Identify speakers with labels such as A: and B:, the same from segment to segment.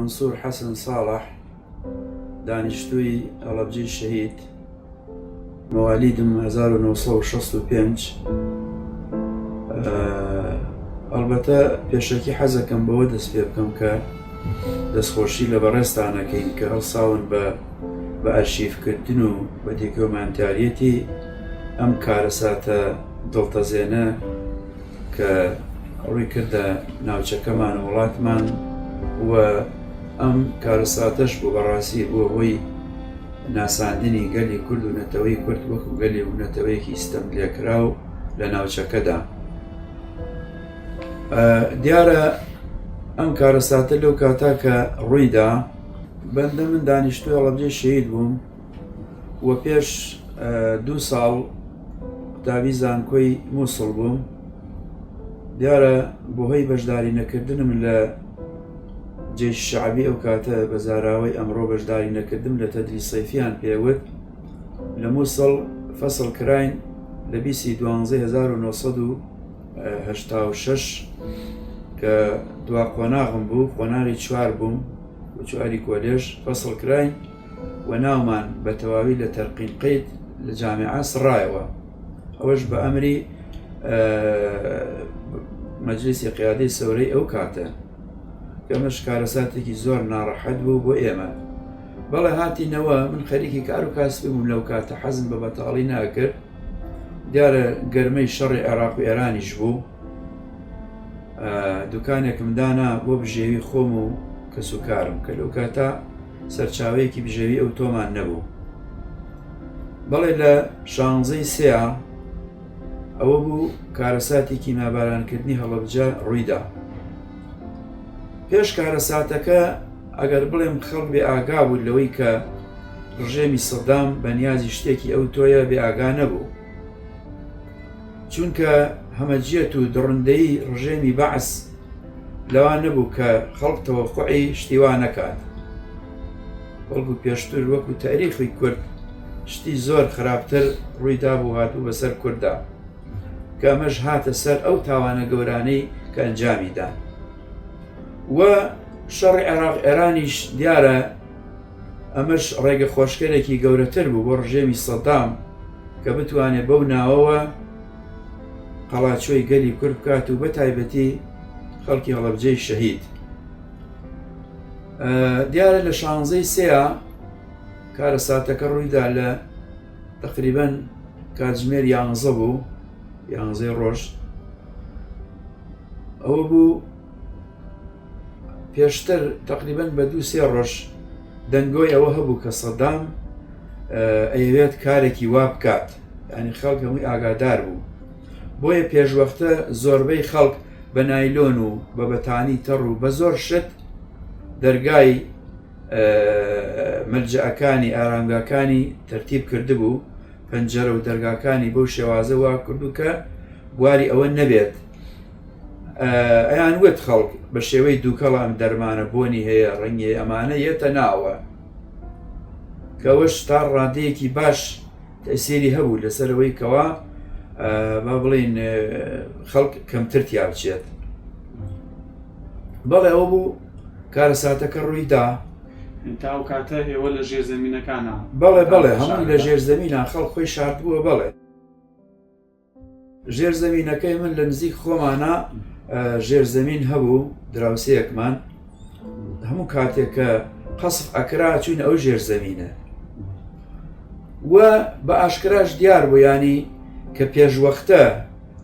A: مەنسوور حەسەن ساڵح دانیشتووی هەڵەبجەی شەهید مەوالیدم 1965 ئەڵبەتە پێشەکی حەزەکەم بەوە دەست پێ بکەم کە دەستخۆشی لە بەڕێزتانەکەین کە هەڵساون بە بە ئەرشیفکردن و بە دیکۆمانتاریەتی ئەم کارەساتە دڵتەزێنە کە ڕووی کردە ناوچەکەمان و وڵاتمان و ئەم کارەساتەش بوو بەڕاستی بووە هۆی ناساندنی گەلی کورد و نەتەوەی کورد وەکو گەلی و نەتەوەیەکی ستەم لێکراو لە ناوچەکەدا. دیارە ئەم کارەساتە لەو کاتا کە ڕوویدا بەندە من دانیشتووی هەڵەبجەی شەهید بووم و پێش دوو ساڵ قوتابی زانکۆی مووسڵ بووم دیارە بۆهۆی بەشداری نەکردنم لە جێش شعبی ئەو کاتە بە زاراوەی ئەمڕۆ بەشداری نەکردم لە تەدری سەیفیان پێوت لە مووسڵ فەسڵ کراین لە بیسی دوانزەی 1986 کە دوا قۆناغم بوو قۆناغی چوار بووم و چواری کۆلێژ فەسڵ کراین و ناومان بە تەواوی لە تەرقین قید لە جامیعە سڕایەوە ئەوەش بە ئەمری مەجلیسی قیادەی سەورەی ئەو کاتە کەمەش کارەساتێکی زۆر ناڕەحەت بوو بۆ ئێمە بەڵێ هاتینەوە من خەریکی کار و کاسبی بووم لەو کاتە حەزم بە بەتاڵی ناکرد دیارە گەرمەی شەڕی عێراق و ئێرانیش بوو دوکانێکم دانا بۆ بژێوی خۆم و کەس و کارم کە لەو کاتە سەرچاوەیەکی بژێوی ئەو تۆمان نەبوو بەڵێ لە شانزەی سێ ئەوە بوو کارەساتی کیمابارانکردنی هەڵەبجە ڕوویدا پێش کارەساتەکە ئەگەر بڵێم خەڵک بێ ئاگا بوو لەوەی کە ڕژێمی سەدام بە نیازی شتێکی ئەو تۆیە بێ ئاگا نەبوو چونکە هەمەجیەت و دڕندەیی ڕژێمی بەعس لەوا نەبوو کە خەڵک تەوەقوعی شتی وا نەکات بەڵکو پێشتر وەکو تاریخی کورد شتی زۆر خراپتر ڕووی دابوو هاتبوو بەسەر کورددا کە ئەمەش هاتە سەر ئەو تاوانە گەورانەی کە ئەنجامی دان و شەڕی عێراق ئێرانیش دیارە ئەمەش ڕێگە خۆشکەرێکی گەورەتر بوو بۆ ڕژێمی سەدام کە بتوانێت بەو ناوەوە قەڵاچۆی گەلی کورد بکات و بە تایبەتی خەڵکی هەڵەبجەی شەهید دیارە لە شانزەی سێ کارەساتەکە ڕوویدا لە تقریبان کاتژمێر یانزە بوو یانزەی ڕۆژ ئەوە بوو پێشتر تقریبان بە دوو سێ ڕۆژ دەنگۆی ئەوە هەبوو کە سەدام ئەیەوێت کارێکی وا بکات ینی خەڵک هەمووی ئاگادار بوو بۆیە پێشوەختە زۆربەی خەڵک بە نایلۆن و بە بەتانی تەڕ و بە زۆر شت دەرگای مەلجەکانی ئارامگاکانی تەرتیب کردبوو پەنجەرە و دەرگاکانی بەو شێوازە وا کردو کە بواری ئەوە نەبێت ئەیان وت خەڵک بە شێوەی دووکەڵ ئەم دەرمانە بۆنی هەیە ڕەنگی ئەمانە یەتە ناوە کەەوەش تا ڕادەیەکی باش تەسیری هەبوو لەسەرەوەی کەوا با بڵین خەڵک کەمتر تیا بچێت بەڵێ ئەوە بوو کارەساتەکە ڕوویدا
B: تا ئەو کاتە ئێوە لە ژێر زەمینەکانە
A: بەڵێ بەڵێ هەمووی لە ژێر زەمینە خەڵک خۆی شاردبووە بەڵێ ژێر زەمینەکەی من لە نزیک خۆمانە ژێر زەمین هەبوو دراوسەیەکمان هەموو کاتێک کە قەسف ئەکرا چوین ئەو ژێر زەمینە و بە ئاشکراش دیار بوو ینی کە پێشوەختە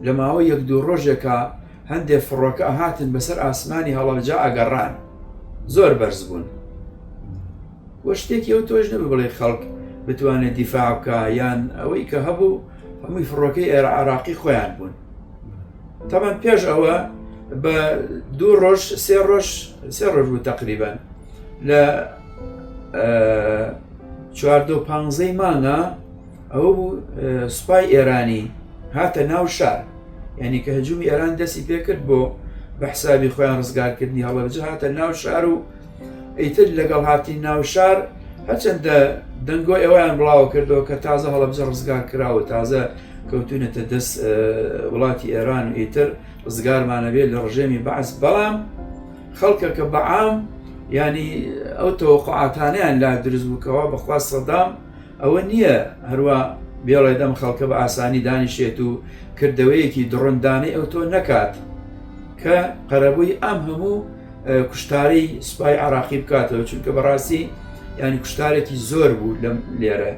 A: لە ماوەی یەک دوو ڕۆژێکە هەندێک فڕۆکە هاتن بەسەر ئاسمانی هەڵەبجە ئەگەڕان زۆر بەرز بوون وە شتێکی ئەو تۆش نەبوو بڵێ خەڵک بتوانێت دیفاع بکە یان ئەوەی کە هەبوو هەمووی فڕۆکەی ئێرە عراقی خۆیان بوون تەمان پێش ئەوە بە دوو ڕۆژ سێ ڕۆژ سێ ڕۆژ بوو تقریبان لە چواردە و پانزەی مانگە ئەوە بوو سوپای ئێرانی هاتە ناو شار یعنی کە هەجومی ئێران دەستی پێکرد بۆ بە حسابی خۆیان ڕزگارکردنی هەڵەبجە هاتە ناو شار و ئیتر لەگەڵ هاتی ناو شار هەرچەندە دەنگۆی ئەویان بڵاوە کردەوە کە تازە هەڵەبجە ڕزگار کراوە تازە کەوتونەتە دەست وڵاتی ئێران و ئیتر ڕزگارمانە بێت لە ڕژێمی بەعس بەڵام خەڵکەکە بەعام ینی ئەو تەوەقعاتانیان لا دروست بووکەوە بەخوا سەدام ئەوە نییە هەروە بێڵێت ئەم خەڵکە بە ئاسانی دانیشێت و کردەوەیەکی دڕندانەی ئەو تۆ نەکات کە قەرەبووی ئەم هەموو کوشتارەی سوپای عراقی بکاتەوە چونکە بەڕاستی ینی کوشتارێکی زۆر بوو لەم لێرە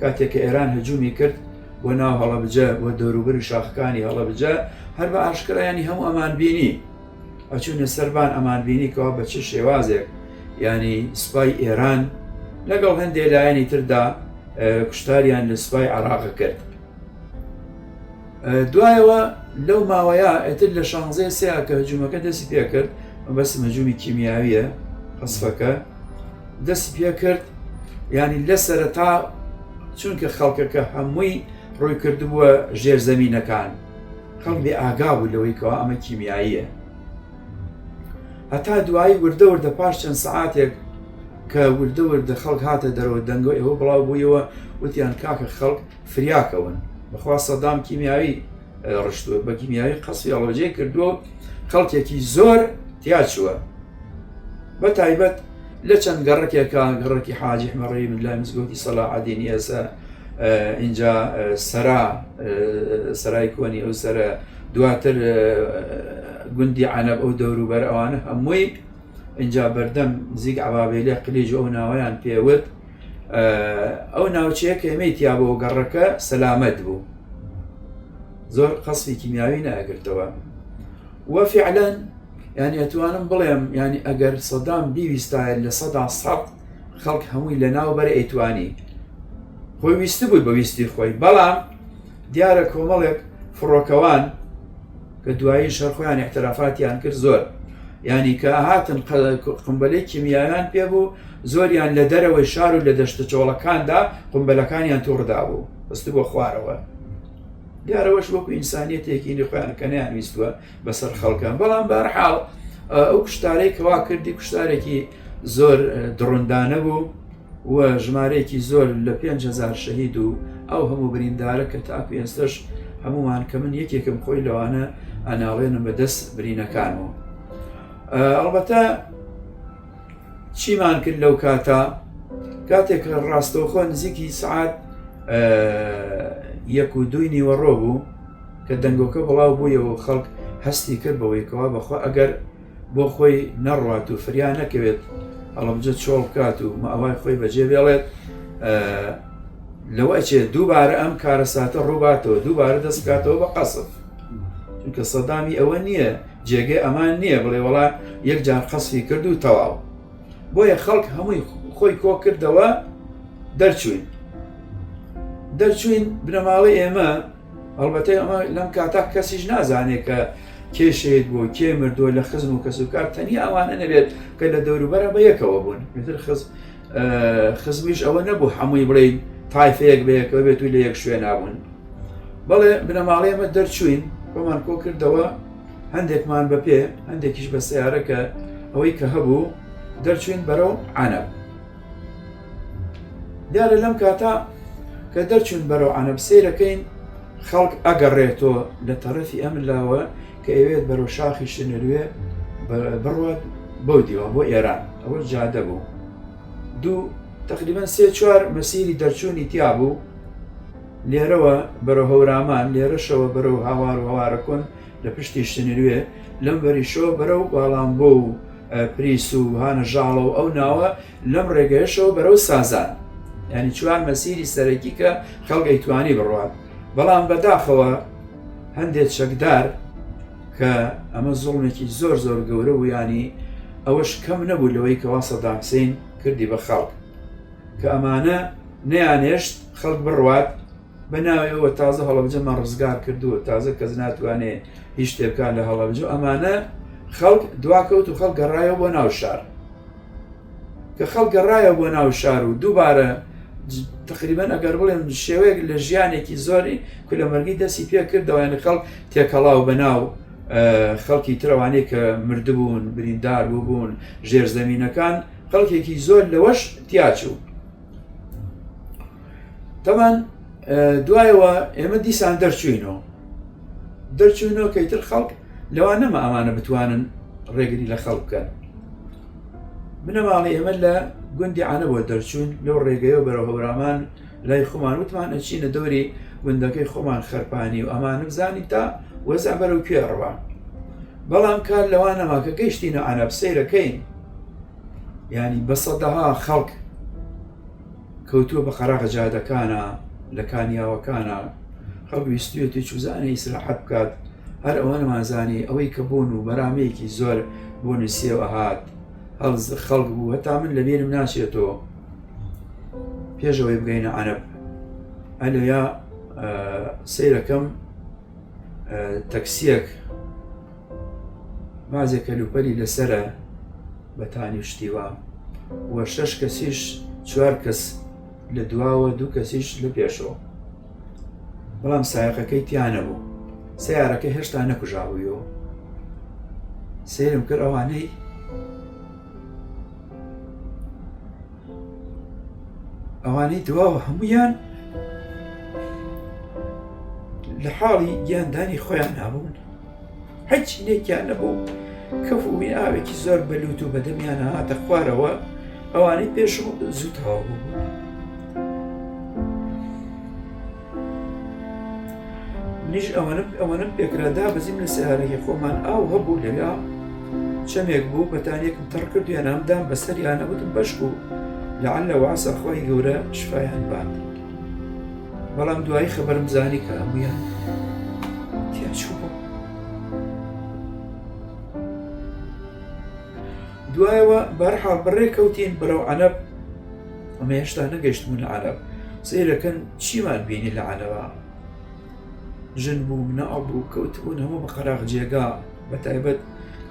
A: کاتێک کە ئێران هەجومی کرد بۆ ناو هەڵەبجە بۆ دەوروبەری شاخەکانی هەڵەبجە هەر بە ئاشکرایانی هەموو ئەمان بینی ئەچوونە سەربان ئەمان بینی کەوا بە چ شێوازێک ینی سوپای ئێران لەگەڵ هەندێک لایەنی تردا کوشتاریان لە سوپای عراق کرد دوایەوە لەو ماوەیە ئێتر لە شانزەی سیا کە هجوومەکە دەستی پێکرد بەس هجوومی کیمیاویە قەسفەکە دەستی پێکرد ینی لە سەرەتا چونکە خەڵکەکە هەمووی ڕووی کردبووە ژێر زەمینەکان خەڵک بێ ئاگا بوو لەوەی کەوا ئەمە کیمیاییە هەتا دوایی وردە وردە پاش چەند سعاتێک کە وردە وردە خەڵک هاتە دەرەوە دەنگۆ ئێوە بڵاو بوویەوە وتیان کاکە خەڵک فریاکەون بەخوا سەدام کیمیاوی ڕشتووە بە کیمیاوی قەسفی هەڵەبجەی کردووە و خەڵکێکی زۆر تیاچووە بە تایبەت لە چەند گەڕکێکە گەڕکی حاجی حمەڕی من لای مزگەوتی سەلاحەدینی ئێستا اینجا سەرا سەرای کۆنی ئەو سەرە دواتر گوندی عەنەب ئەو دەوروبەر ئەوانە هەمووی اینجا بەردەم نزیک عبابێلە قلیج ئەو ناوەیان پێوت ئەو ناوچەیە کە ئێمەی تیا بۆ گەڕەکە سەلامەت بوو زۆر قەسفی کیمیاوی ناگرتەوە وەفعلەن یعنی ئەتوانم بڵێم ینی ئەگەر سەدام بیویستایە 100% خەڵک هەمووی لە ناو بەرە ئەیتوانی خۆی ویست بووی بە ویستی خۆی بەڵام دیارە کۆمەڵێک فڕۆکەوان کە دوایی شەر خۆیان احترافاتیان کرد زۆر ینی کە هاتن قمبەلەی کیمیایان پێ بوو زۆریان لە دەرەوەی شار و لە دەشتە چۆڵەکاندا قمبەلەکانیان تووڕدا بوو خست بۆ خوارەوە دیارەوەش وەکو ئینسانیەتێکی خۆیان کە نەیان ویستووە بەسەر خەڵکان بەڵام بەرحاڵ ئەو کوشتارەی کەوا کردی کوشتارێکی زۆر دڕندانە بوو و ژمارەیەکی زۆر لە 5هزار شەهید و ئەو هەموو بریندارە کە تاکو ئێستش هەمومان کە من یەکێکم خۆی لەوانە ئەناڵێنم بە دەست برینەکانەوە ئەڵبەتە چیمان کرد لەو کاتە کاتێک ڕاستەوخۆ نزیکی سعات یەک و دوی نیوەڕۆ بوو کە دەنگۆکە بڵاو بوویەوە خەڵک هەستی کرد بەوەی کەوا بەخوا ئەگەر بۆ خۆی نەڕوات و فریا نەکەوێت هەڵەبجە چۆڵ بکات و ماوای خۆی بەجێ بێڵێت لەوە ئەچێت دووبارە ئەم کارەساتە ڕووباتەوە دووبارە دەست بکاتەوە بە قەسف چونکە سەدامی ئەوە نییە جێگەی ئەمان نییە بڵێ وڵا یەک جار قەسفی کرد و تەواو بۆیە خەڵک هەمووی خۆی کۆ کردەوە دەرچوین دەرچوین بنەماڵی ئێمە ئەڵبەتە ئەمە لەم کاتا کەسیش نازانێت کە کێ شەهید بوو کێ مردووە لە خزم و کەسوکار تەنیا ئەوانە نەبێت کە لە دەوروبەرە بە یەکەوە بوون ئیتر خز خزمیش ئەوە نەبوو هەمووی بڵێین تایفەیەک بە یەکەوە بێت و لە یەک شوێنا بوون بەڵێ بنەماڵەی ئەمە دەرچوین خۆمان کۆ کردەوە هەندێکمان بە پێ هەندێکیش بە سیارە کە ئەوەی کە هەبوو دەرچوین بەرەو عەنەب دیارە لەم کاتە کە دەرچوون بەرەو عەنەب سەیرەکەین خەڵک ئەگەڕێتەوە لە تەرەفی ئەم لاوە کە ئەوێت بەرەو شاخی شنروێ بڕوات بەو دیوە بۆ ئێران ئەوە جادە بوو دوو تقریبا سێ چوار مەسیری دەرچوونی تیا بوو لێرەوە بەرەو هەورامان لێرەشەوە بەرەو هاوار و هەوارە کۆن لە پشتی شنروێ لەم بەریشەوە بەرەو باڵامبۆ و پریس و هانە ژاڵە و ئەو ناوە لەم ڕێگەیەشەوە بەرەو سازان یعنی چوار مەسیری سەرەکی کە خەڵک ئەیتوانی بڕوات بەڵام بەداخەوە هەندێک چەکدار کە ئەمە زوڵمێکی زۆر زۆر گەورە بوو ینی ئەوەش کەم نەبوو لەوەی کەوا سەدام حسین کردی بە خەڵک کە ئەمانە نەیانێشت خەڵک بڕوات بە ناوی ئەوە تازە هەڵەبجەمان ڕزگار کردووە تازە کەس ناتوانێ هیچ شتێ بکات لە هەڵەبجە ئەمانە خەڵک دواکەوت و خەڵک گەڕایەوە بۆ ناو شار کە خەڵک گەڕایەوە بۆ ناو شار و دووبارە تقریبا ئەگەر بڵێم شێوەیەک لە ژیانێکی زۆری کولەمەرگی دەستی پێ کردەوە یعنی خەڵک تێکەڵاو بە ناو خەڵکی ترەوانەی کە مردبوون بریندار بووبوون ژێرزەمینەکان خەڵکێکی زۆر لەوەش تیاچوو تەمان دوایەوە ئێمە دیسان دەرچوینەوە دەرچوینەوە کەیتر خەڵک لەوان نەما ئەمانە بتوانن ڕێگری لە خەڵک بکەن. بنەماڵی ئێمە لە گوندی عانەبەوە دەرچوون لەو ڕێگەیەوە بەرەو هەورامان لای خۆمان وتمان ئەچینە دەوری گوندەکەی خۆمان خەرپانی و ئەمانە بزانین تا وەزع بەرەو کوێ ئەڕوا بەڵام کار لەوان نەما کە گەیشتینە عەنەب سەیرەکەین یعنی بە سەدەها خەڵک کەوتووە بە قەراغ جادەکانە لە کانیاوەکانە خەڵک ویستویەتی چوزانە ئیسراحەت بکات هەر ئەوە نەمانزانی ئەوەی کە بۆن و بەرامەیەکی زۆر بۆنی سێوە هات هەڵز خەڵک بوو هەتا من لەبیرم ناچێتەوە پێشەوەی بگەینە عەرەب ئەلەیا سەیرەکەم تەکسیەک بازێک کەلوپەلی لەسرە بەتانی شتیوە و شەش کەسیش چوار کەس لە دواوە دوو کەسیش لە پێشەوە بەڵام سایەقەکەی تیا نەبوو سیارەکە هێشتا نەکوژابوویەوە سەیرم کرد ئەوانەی ئەوانەی دواوە هەمویان لە حاڵی گیاندانی خۆیان نابوون هیچ نێکیان نەبوو کەف و ئاوێکی زۆر بەلووت و بەدەمیان هاتە خوارەوە ئەوانەی پێش زوو تەواو بوو منیش ئەوەنم ئەوەنم پێکرا دابەزیم لە سەیارەکەی خۆمان ئاو هەبوو لەویا چەمێک بوو بەتانیەکم تەڕ کرد و یانام دام بەسەریانە وتم بەش بوو لەعل وعسى خوای گەورە شفایان بات بەڵام دوایی خەبەرم زانی کە هەموویان تیاچوو بوو دوایەوە بەرحاڵ بەڕێ کەوتین بەرەو عەنەب ئەمە هێشتا نەگەشتبوون لە عەرەب سەیرەکەن چیمان بینی لە عەرەبا ژن بوو مناڵ بوو کەوتبوون هەموو بە قەراغ جێگا بە تایبەت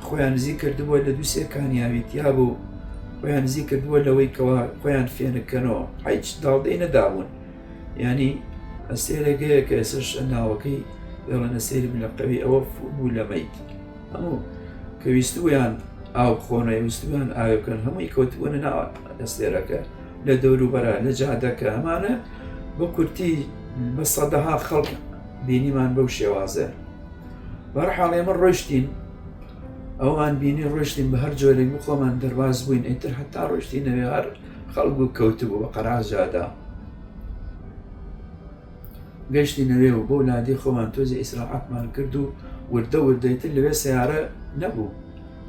A: خۆیان نزیک کردبووە لە دوو سێ کانیاوی تیا بوو خۆیان نزیک کردبووە لەوەی کەوا خۆیان فێنکەنەوە هیچ داڵدەی نەدابوون ینی ئەسێرێک هەیە کە ئێسش ناوەکەی دەڵێن ئەسێری لە قەوی ئەوە بوو لە مەیت هەموو کە ویستبوویان ئاو بخۆنەوە ویستبوویان ئاوێ بکەن هەمووی کەوتبوونە ناو ئەستێرەکە لە دەوروبەرە لە جادەکە ئەمانە بە کورتی بە سەدەها خەڵک بینیمان بەو شێوازە بەرحاڵ ئێمە ڕۆشتین ئەومان بینی ڕۆشتین بە هەر جۆرێک بخۆمان دەرباز بووین ئیتر هەتا ڕۆشتین نەوێ هەر خەڵک و کەوتبوو بە قەراجادا گەشتینە وێ و بۆ لادێی خۆمان تۆزێ ئیسراحەتمان کرد و وردە وردەی تر لەوێ سەیارە نەبوو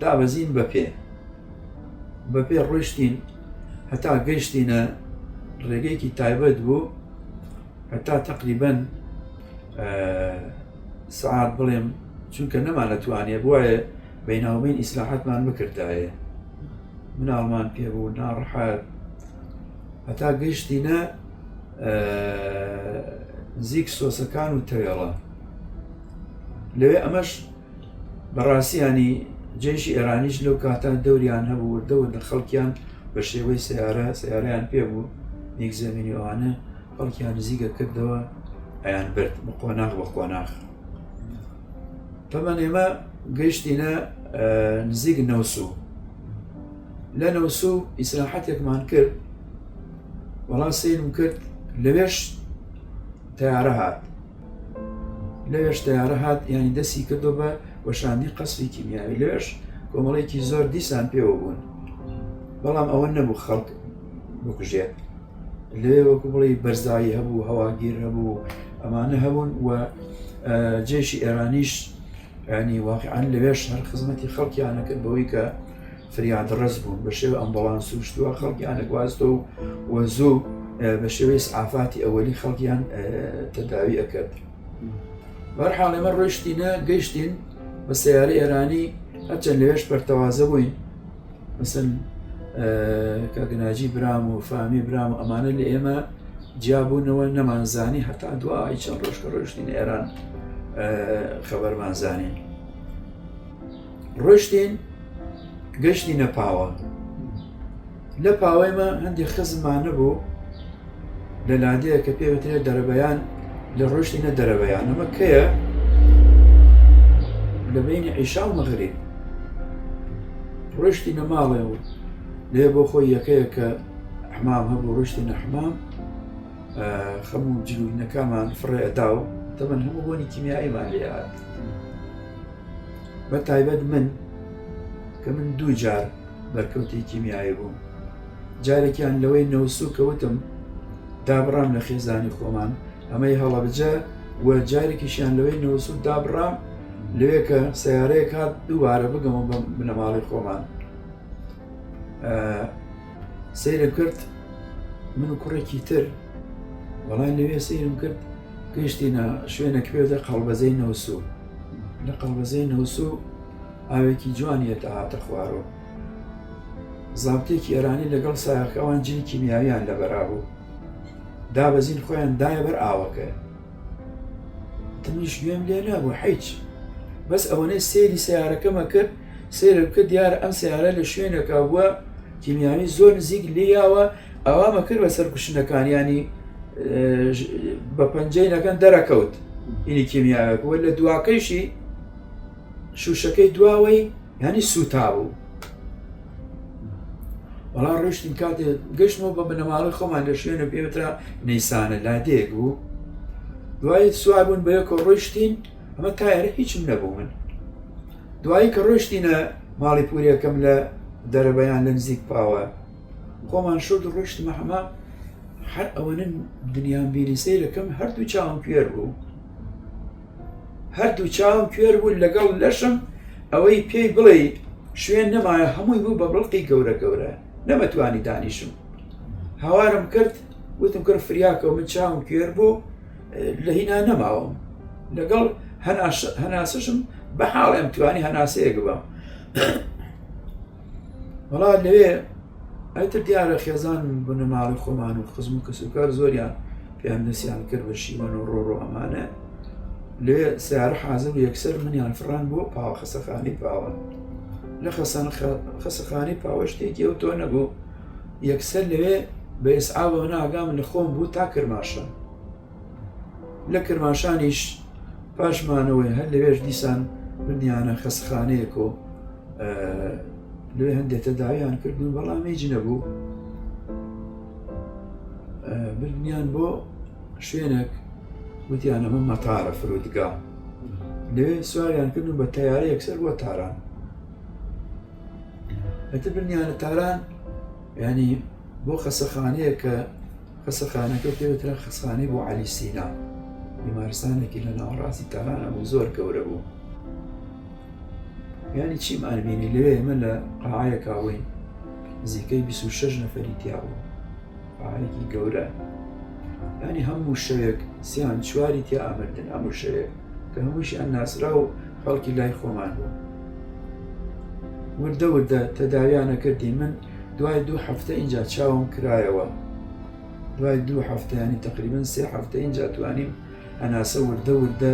A: دابەزین بە پێ بە پێ ڕۆشتین هەتا گەشتینە ڕێگەیەکی تایبەت بوو هەتا تقریبن سعات بڵێم چونکە نەمانەتوانێ بواە بیناوبین ئیسراحەتمان بکردایە مناڵمان پێ بوو ناڕەحەت هەتا گەشتینە نزیک سۆسەکان و تەوێڵە لەوێ ئەمەش بەڕاستیانی جێشی ئێرانیش لەو کاتە دەوریان هەبوو وردە وردە خەڵکیان بە شێوەی سیارە سیارەیان پێ بوو نیک زەمینی ئەوانە خەڵکیان نزیکە کردەوە ئەیان برد بە قۆناغ بە قۆناغ تەمان ئێمە گەشتینە نزیک نەوسوو لە نەوسوو ئیسراحەتێکمان کرد وەڵا سەیرم کرد لەوێش تەیارە هات لەوێش تەیارە هات ینی دەستی کردو بە وەشاندنی قەسفی کیمیاوی لەوێش کۆمەڵێکی زۆر دیسان پێوە بوون بەڵام ئەوە نەبوو خەڵک بکوژێت لەوێ وەکو بڵێ بەرزایی هەبوو هەواگیر هەبوو ئەمانە هەبوون و جێشی ئێرانیش ینی واقعان لەوێش هەر خزمەتی خەڵکیانە کرد بەوەی کە فریادڕەس بوون بە شێوە ئەمبڵانس و شتووە خەڵکیانە گواستەوە و زوو بە شێوەی ئافاتی ئەوەلی خەڵکیان تەداوی ئەکرد بەرحاڵ ئێمە ڕۆشتینە گەشتین بە سیارە ئێرانی هەرچەند لەوێش پەرتەوازە بووین مەسن کاگناجی برام و فامی برام و ئەمانە لە ئێمە جیابوونەوە نەمانزانی هەتا دوای چەند ڕۆژکە ڕۆشتین ئێران خەبەرمان زانین ڕۆشتین گەشتینە پاوە لە پاوەیمە هەندێک خزممان نەبوو لە لادەیە کە پێ وترێت دەرەبەیان لە ڕۆشتینە دەرەبەیان ئەمە کەیە لە بینی عیشا و مەغریب ڕۆشتینە ماڵێ و لێ بۆ خۆی یەکەیە کە حمام هەبوو ڕۆشتینە حمام خەم و جلوینەکەمان فڕێ ئەدا و تەمەن هەموو بۆنی کیمیاییمان لێ هات بە تایبەت من کە من دوو جار. بەرکەوتی کیمیایی بووم جارێکیان لەوەی نەوسوو کەوتم دابڕام لە خێزانی خۆمان ئەمەی هەڵەبجە و جارێکیشیان لەوەی نەوسوود دابڕام لەوێ کە سیارەیەک هات دووبارە بگەمەوە بە بنەماڵی خۆمان سەیرم کرد من و کوڕێکی تر وەڵای لەوێ سەیرم کرد گەشتینە شوێنە کوێدە قەڵبەزەی نەوسوو لە قەڵبەزەی نەوسوو ئاوێکی جوانیەتە هاتە خوارەوە زابتێکی ئێرانی لەگەڵ سایەقەکە ئەوان جلی کیمیاویان لەبەرا بوو دابەزین خۆیان دایە بەر ئاوەکە تمیش گوێم لێ نابوو حیچ بەس ئەوەنەی سەیری سیارەکەمە کرد سەیرم کرد دیارە ئەم سیارە لە شوێنێکا بووە کیمیاوی زۆر نزیک لیاوە ئەوامە کرد بە سەر کوشتنەکان ینی بە پەنجەی نەکەن دەرەکەوت ئینی کیمیاوێک وە لە دواکەیشی شوشەکەی دواوەی ینی سووتا بوو وەڵا ڕۆشتین کاتێ گەشتمەوە بە بنەماڵەی خۆمان لە شوێنە پێوترا نیسانە لادێک بوو دوای سوار بوون بە یەکۆ ڕۆشتین ئەمە تایرە هیچم نەبوو من دوایی کە ڕۆشتینە ماڵی پورێکەم لە دەرەبەیان لە نزیک پاوە خۆمان شرد و ڕۆشتمە حەمام هەر ئەوەنە دنیام بینی سەیرەکەم هەردوو چاوم کوێر بوو هەردوو چاوم کوێر بوو لەگەڵ لەشم ئەوەی پێی بڵێ شوێن نەمایە هەمووی بوو بە بڵقی گەورە گەورە نەمەتوانی دانیشم هاوارم کرد وتم کرد فریاکەوە من چاوم کوێر بوو لە هینا نەماوم لەگەڵ هەناسەشم بە حاڵێم توانی هەناسەیەک بم وەڵا لەوێ ئەتر دیارە خێزان بنەماڵی خۆمان و خزم و کەسوکار زۆریان پێیان دەستیان کرد بە شیوەن و ڕۆڕۆ ئەمانە لێ سیارە حازر و یەکسەر منیان فڕان بۆ پاوە خەسەخانی پاوە لە خەسان خەسەخانی پاوە شتێکی ئەو تۆ نەبوو یەکسەر لەوێ بە ئێسعاوە ناگام لە خۆم بوو تا کرماشان لە کرماشانیش پاش مانەوەی هەر لەوێش دیسان بردیانە خەسخانەیەک و لێ هەندێک تەداویان کردن بەڵام هیچ نەبوو بردنیان بۆ شوێنێک وتیان ئەمە مەتارە فرودگا لەوێ سواریان کردن بە تەیارە یەکسەر بۆ تاران ئەتر بردنیانە تاران ینی بۆ خەسەخانەیە کە خەسەخانەکە پێوترا خەسخانەی بۆ عەلی سینا بیمارستانێکی لە ناوەڕاستی تاران بوو زۆر گەورە بوو یانی چیمان بینی لەوێ ئێمە لە قاعەیەکا بووین نزیکەی 26 نەفەری تیا بوو قاعەیەکی گەورە ینی هەموو شەوێک سیان چواری تیا ئەمردن هەموو شەوێک کە هەمووشیان ناسرا و خەڵکی لای خۆمان بوو وردە وردە تەداویانە کردی من دوای دوو هەفتە اینجا چاوم کرایەوە دوای دوو هەفتەیانی تقریبن سێ هەفتە اینجا توانیم هەناسە وردە وردە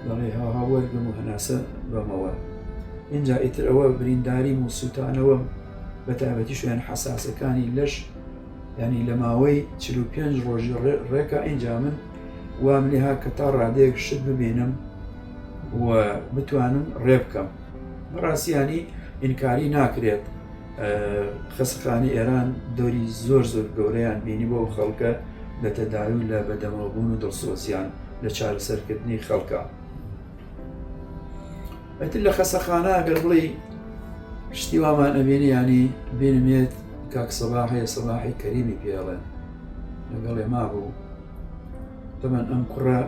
A: دەڵێ هاها وەرگم و هەناسە بەمەوە اینجا ئیتر ئەوە برینداریم و سووتانەوەم بە تایبەتی شوێن حەساسەکانی لەش ینی لە ماوەی 45 ڕۆژی ڕێکا اینجا من وام لێها کە تا ڕادەیەک شت ببینم و بتوانم ڕێ بکەم بەڕاستیانی ئینکاری ناکرێت خەسخانی ئێران دەوری زۆر زۆر گەورەیان بینی بۆ خەڵکە لە تەداوی و لە بەدەمەوەبوون و دڵسۆزیان لە چارەسەرکردنی خەڵکە ئەتر لە خەسەخانە ئەگەر بڵێ شتی وامان ئەبینی ینی بینمێت کاک سەباح هەیە سەباحی کەریمی پێڵێن لەگەڵێ مابوو تەمەن ئەم کوڕە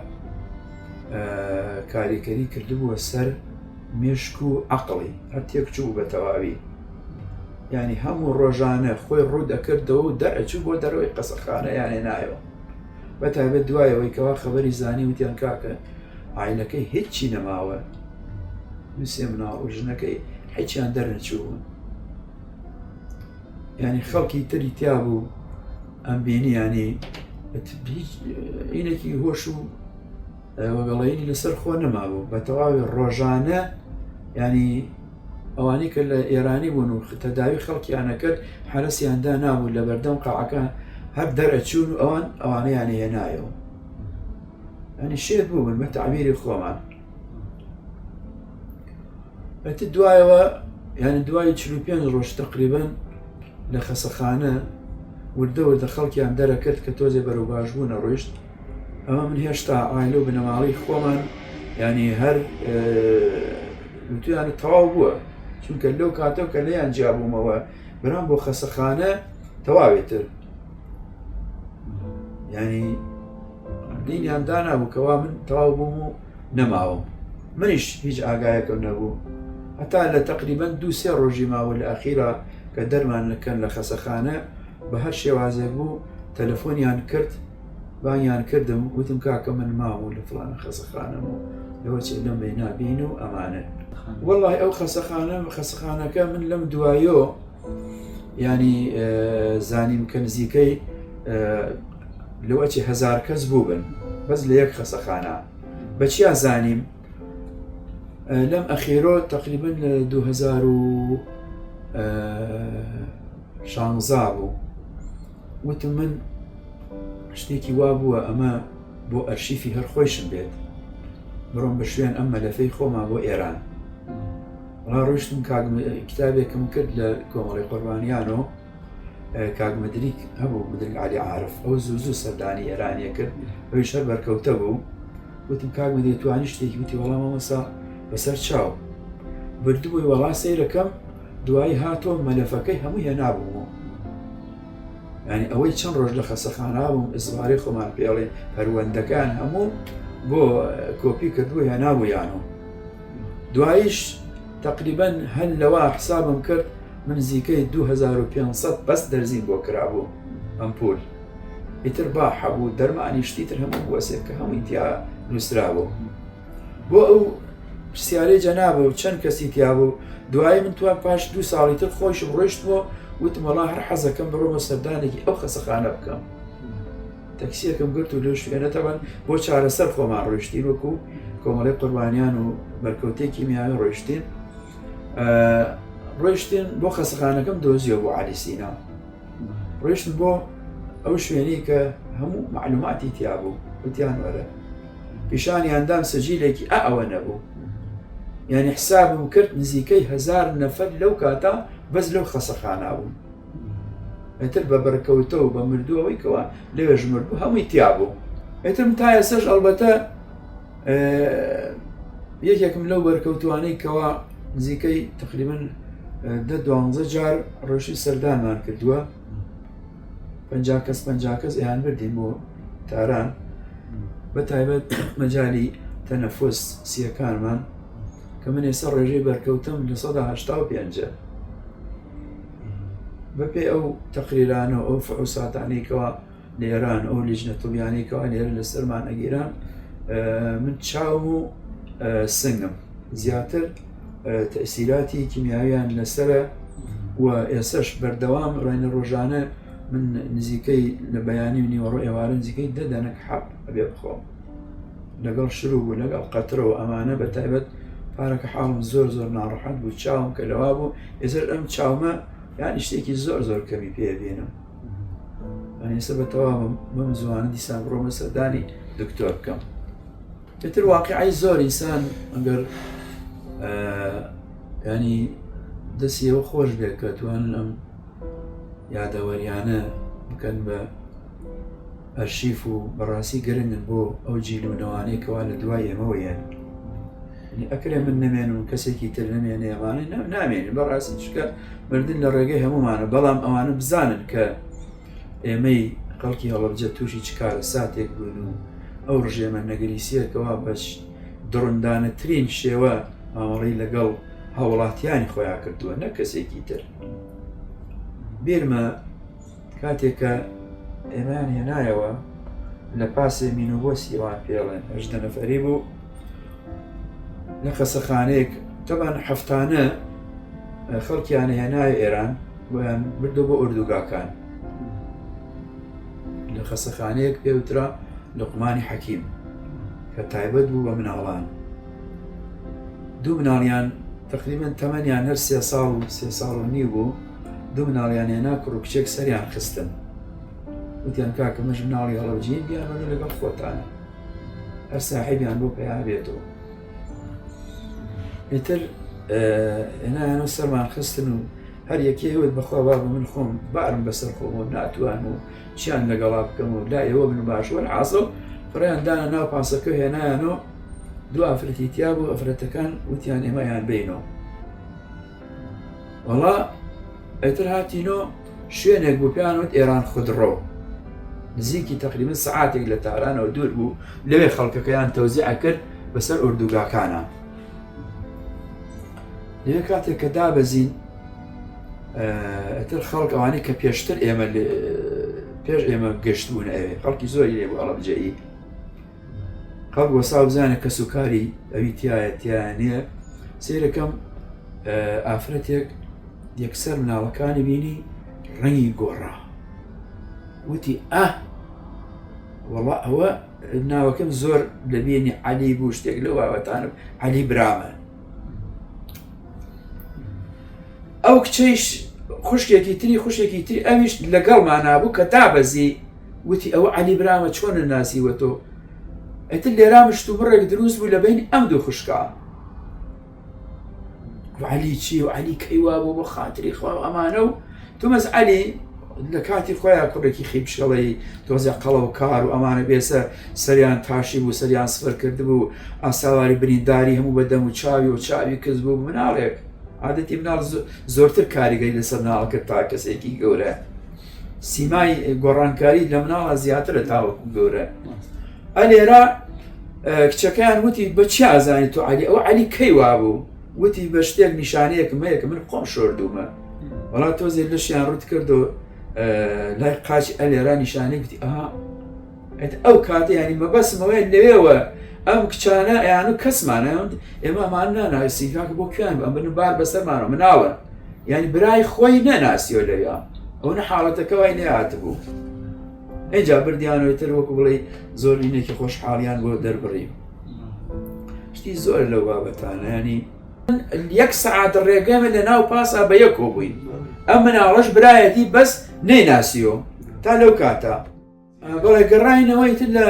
A: کاریکەری کردبووە سەر مێشک و عەقڵی هەر تێک چوو بە تەواوی یعنی هەموو ڕۆژانە خۆی ڕوو دەکردەوە و دەرئەچوو بۆ دەرەوەی قەسەخانە یانێ نایەوە بە تایبەت دوایەوەی کەوا خەبەری زانی وتیان کاکە عیلەکەی هیچی نەماوە دوسێ مناڵ و ژنەکەی هیچیان دەرنەچوو یعنی خەڵکی تری تیا بوو ئەم بینی ینی هیچ هۆش و وەگەڵینی لەسەر خۆ نەمابوو بە تەواوی ڕۆژانە ینی ئەوانەی کە لە ئێرانی بوون و تەداوی خەڵکیانە کرد حرەسیاندا نابوو لە بەردەم قاعەکە هەر دەرەچوون و ئەوان ئەوانەیان هێنایەوە ینی شێت بوو بە تعبیری خۆمان ئەتر دوایەوە یعنی دوای 45 ڕۆژ تقریبن لە خەسەخانە وردە وردە خەڵکیان دەرەکرد کە تۆزێ بەرەو باش بوون ڕۆیشت ئەمە من هێشتا ئایلە و بنەماڵەی خۆمان ینی هەر وتویانە تەواو بووە. چونکە لەو کاتەوە کە لێیان جیابوومەوە برام بۆ خەسەخانە تەواوێ تر ینی دینیان دانابوو کەوا من تەواو بووم و نەماوم منیش هیچ ئاگایەکم نەبوو هەتا لە تقریبان دوو سێ ڕۆژی ماوە لە ئەخیرا کە دەرمان نەکەن لە خەسەخانە بە هەر شێوازێک بوو تەلەفۆنیان کرد بانیان کردم وتم کاکە من ماوم و لە فلانە خەسەخانەم و لەوە چێ لەم بێ نابین و ئەمانە وەڵی ئەو خەسەخانە خەسەخانەکە من لەم دوایۆ ینی زانیم کە نزیکەی لەوەچی هزار کەس بوو بن بەس لە یەک خەسەخانە بەچیا زانیم لەم ئەخیرۆ تقریبا لە 2016 بوو وتم من شتێکی وا بووە ئەمە بۆ ئەرشیفی هەر خۆیشم بێت بڕۆم بە شوێن ئەم مەلەفەی خۆما بۆ ئێران وڵا ڕۆشتم کتابێکم کرد لە کۆمەڵی قوربانیان و کاک مدریک هەبوو مدریک علی عارف ئەو زوو زوو سەردانی ئێرانیە کرد ئەویش هەر بەرکەوتە بوو وتم کاک مدری توانی شتێکی وتی وەڵام مامۆستا بەسەر چاو بردبووی وەڵا سەیرەکەم دوایی هاتۆ مەلەفەکەی هەموو هێنابوومەوە ینی ئەوەی چەند ڕۆژ لە خەسەخانە بووم ئزواری خۆمان پێڵێ پەروەندەکان هەموو بۆ کۆپی کردبوو هێنابوویانەوە دواییش تقریبا هەر لەوە حسابم کرد من نزیکەی 2500 بەس دەرزیم بۆ کرابوو ئەم پول ئیتر با حەبوو دەرمانی شتی تر هەموو بوەسێ کە هەمووی تیا نووسرابوو بۆ ئەو پرسیارەی جەنابە و چەند کەسی تیا بوو دوایی من توان پاش دوو ساڵی تر خۆیشم ڕۆیشتمەوە وتم وەڵا هەر حەزەکەم بڕۆمە سەردانێکی ئەو خەسەخانە بکەم تەکسیەکەم گرت و لەو شوێنە تەبەن بۆ چارەسەر خۆمان ڕۆیشتین وەکو کۆمەڵی قوربانیان و بەرکەوتەی کیمیاوی ڕۆیشتین ڕۆیشتین بۆ خەسەخانەکەم دۆزیەوە بۆ علی سینا ڕۆیشتن بۆ ئەو شوێنەی کە هەموو معلوماتی تیا بوو وتیان وەرە پیشانیان دام سجیلێکی ئا ئەوە نەبوو یعنی حسابم کرد نزیکەی هزار نەفەر لەو کاتا بەس لەو خەسەخانە بوون ئیتر بە بەرکەوتە و بە مردوو ئەوەی کەوا لەوێش مردبوو هەمووی تیا بوو ئیتر تا ئێستاش ئەڵبەتە یەکێکم لەو بەرکەوتوانەی کەوا نزیکەی تقریبا دە دوانزە جار ڕۆشی سەردانمان کردووە پ کەس پ کەس ئەیان بردین بۆ تاران بە تایبەت مەجای تەنەفس سیەکانمان کە من ئێستا ڕێژەی بەرکەوتم لە سەدا هشتا و پێنجە بەپێی ئەو تەقریرانە و ئەو فحوساتانەی کەوا لە ئێران ئەو لیژنە طبیانەی کەوا لێرە لەسەرمان ئەگیران من چاوم و سنگم زیاتر تەسیراتی کیمیاویان لەسرە و ئێسش بەردەوام ڕێنە ڕۆژانە من نزیکەی لە بەیانی و نیوەڕۆ ئێوارە نزیکەی دە دەنک حەب ئەبێ بخۆم لەگەڵ شروب و لەگەڵ قەترە و ئەمانە بە تایبەت پارەکە حاڵم زۆر زۆر ناڕەحەت بوو چاوم کە لەوا بوو ئێستا ئەم چاومە یانی شتێکی زۆر زۆر کەمی پێ بێنم ئێستا بە تەواوم بەم زوانە دیسان بڕۆمە سەردانی دکتۆر بکەم ئیتر واقعی زۆر ئینسان ئەگەر ینی دەستیەوە خۆش بێت کە توانن ئەم یادەوەریانە بکەن بە ئەرشیف و بەڕاستی گرنگن بۆ ئەو جیل و نەوانەی کەوا لە دوای ئێمەوە یەن ئەکرێ من نەمێنم و کەسێکی تر نەمێنێ ئەمانە نامێنێ بەڕاستی چکە مردن لە ڕێگەی هەمومانە بەڵام ئەوانە بزانن کە ئێمەی خەڵکی هەڵەبجە تووشی چ کارەساتێک بوون و ئەو ڕژێمە نەگریسیەکەوا بەش دڕندانەترین شێوە مامەڵەی لەگەڵ هاوڵاتیانی خۆیان کردووە نە کەسێکی تر بیرمە کاتێک کە ئێمەیان هێنایەوە لە پاسێ مینوبۆسی ئەوان پێڵێن هەژدە نەفەری بوو لە خەسەخانەیەک تەبان هەفتانە خەڵکیان هێنایە ئێران بۆیان بردو بۆ ئۆردوگاکان لە خەسەخانەیەک پێوترا لقمانی حەکیم کە تایبەت بوو بە مناڵان دوو مناڵیان تقریبا تەمەنیان هەر سێ ساڵ و سێ ساڵ و نیو بوو دوو مناڵیان هێنا کوڕ و کچێک سەریان خستن وتیان کاکە مەش مناڵی هەڵەبجەین بیانبەن لەگەڵ خۆتانە هەر ساحێبیان بۆ پەیا بێتەوە ئیتر هێنایان و سەرمان خستن و هەر یەکێ وت بەخوا بابە من خۆم بارم بەسەر خۆم و ناتوان و چیان لەگەڵا بکەم و لا ئێوە بن باش وەلحاسڵ فڕیان دانە ناو پاسەکە هێنایان و دوو ئافرەتی تیا بوو ئافرەتەکان وتیان ئێمەیان بینەوە. وەڵا ئەتر هاتینۆ شوێنێک بوو پێیان وت ئێران خودڕۆ نزیکی تقریبا سعاتێک لە تارانەوە دوور بوو لەوێ خەڵکەکەیان تەوزیع کرد بەسەر ئۆردوگاکانە لەوێ کاتێک کە دابەزین ئەتر خەڵک ئەوانەی کە پێشتر ئێمە پێش ئێمە گەشت بوون ئەوێ خەڵکی زۆری لێ بوو ئەڵبجەیی خەڵک وەسا بزانە کەس و کاری ئەوی تایە تایە نییە سیرەکەم ئافرەتێک یەکسەر مناڵەکانی بینی ڕەنگی گۆڕا وتی ئە وەڵا ئەوە ناوەکەم زۆر لەبیێنی عەلی بوو شتێک لەو بابەتانم عەلی برامە ئەو کچەیش خوشکێکی تری خوشێکی تری ئەویش لەگەڵمانا بوو کە دابەزی وتی ئەوە عەلی برامە چۆنە ناسیوە تۆ ئەتر لێرا مشت و بڕێک دروست بوو لە بین ئەم دوو خوشکە عەلی چی و عەلی کەی وا بوو بۆ خاتری خوا و ئەمانە و تومەز عەلی لە کاتی خۆیان کوڕێکی خیپشەڵی تۆزە قەڵە و کار و ئەمانە بێسە سەریان تاشی بوو سەریان سفر کردبوو ئاساواری برینداری هەموو بە دەم و چاوی و چاوی کز بوو مناڵێک عادەتی مناڵ زۆرتر کاریگەری لەسەر مناڵ کرد تا کەسێکی گەورە سیمای گۆڕانکاری لە مناڵە زیاترە تاوەکو گەورە ئەلێرە کچەکەیان وتی بە چی ئازانی تۆ علی ئەو علی کەی وابوو وتی بە شتێک نیشانەیەکم هەیە کە من خۆم شۆردوومە وەڵا تۆزێ لەشیان ڕوت کرد و لای قاچ ئەلێرا نیشانەی گوتی ئەها ئەو کاتە ینی مەبەسمەوەی لەوێوە ئەم کچانە ئەیان و کەسمانە ئێمە ئەمان ناناسی کاکە بۆ کوێن ئەم بن بار بەسەرمانەوە مناڵن یعنی برای خۆی نەناسیەوە لەویا ئەو نە حاڵەتەکە وای نەهاتبوو ئینجا بردیانەوەی تر وەکو بڵێ زۆرینێکی خۆشحاڵیان بۆ دەربڕی شتی زۆر لەو بابەتانە ینی یەک سەعات ڕێگەمە لە ناو پاسا بە یەکۆ بووین ئەم مناڵەش برایەتی بەس نەیناسیەوە تا لەو کاتە بەڵێ گەڕاینەوەی تر لە